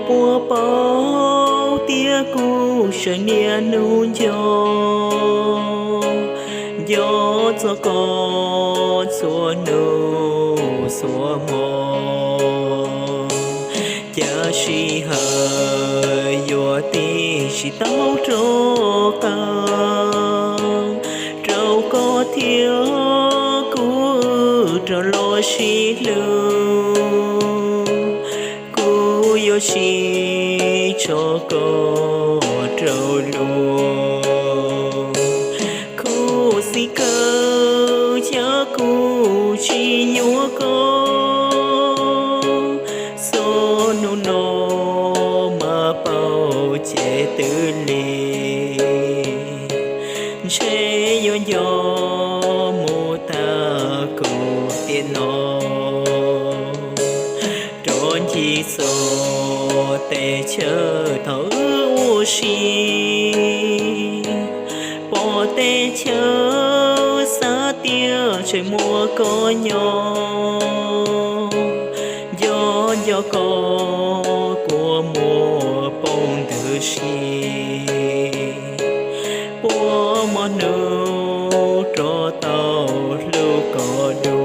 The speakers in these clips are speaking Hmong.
Puab paub tias kuv sawv niaj hnub nco, nco txog koj txhua hnub txhua hmo. Cas sij hawm yuav tig tsis tau rov qab rau koj thiab kuv rov los sib hlub. Kuv yuav tsis tso koj rau luag. Khuv xim kawg thiab kuv tsis yuav koj, txog hnub no mas paub ces twb lig. Ntshe yuav nco mus tag kuv tiam no. Rov ncig txog teb chaws thaum wb ua si, pom teb chaws xav tias tseem muaj koj nyob. Nco nco koj kua muag poob ntws si, puas muaj hnub rov tau hlub koj dua.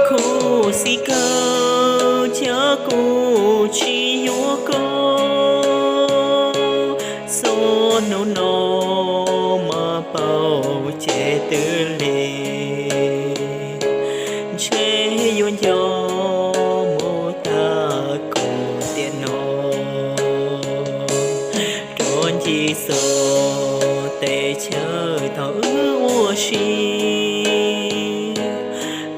Khuv xim kawg thiab kuv tsis yuav koj, txog hnub no mas paub ces twb lig. Ntshe yuav nco mus tag kuv tiam no. Rov ncig txog teb chaws thaum wb ua si,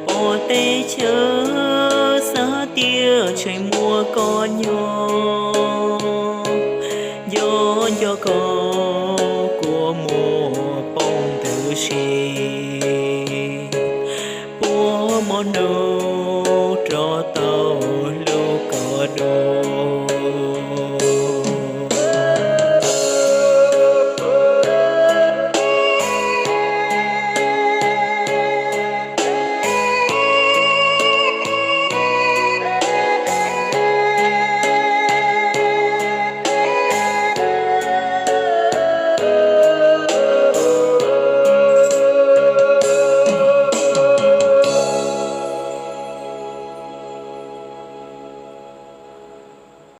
pom teb chaws xav tias tseem muaj koj nyob. Nco nco koj kua muag poob ntws si, puas muaj hnub rov tau hlub koj dua.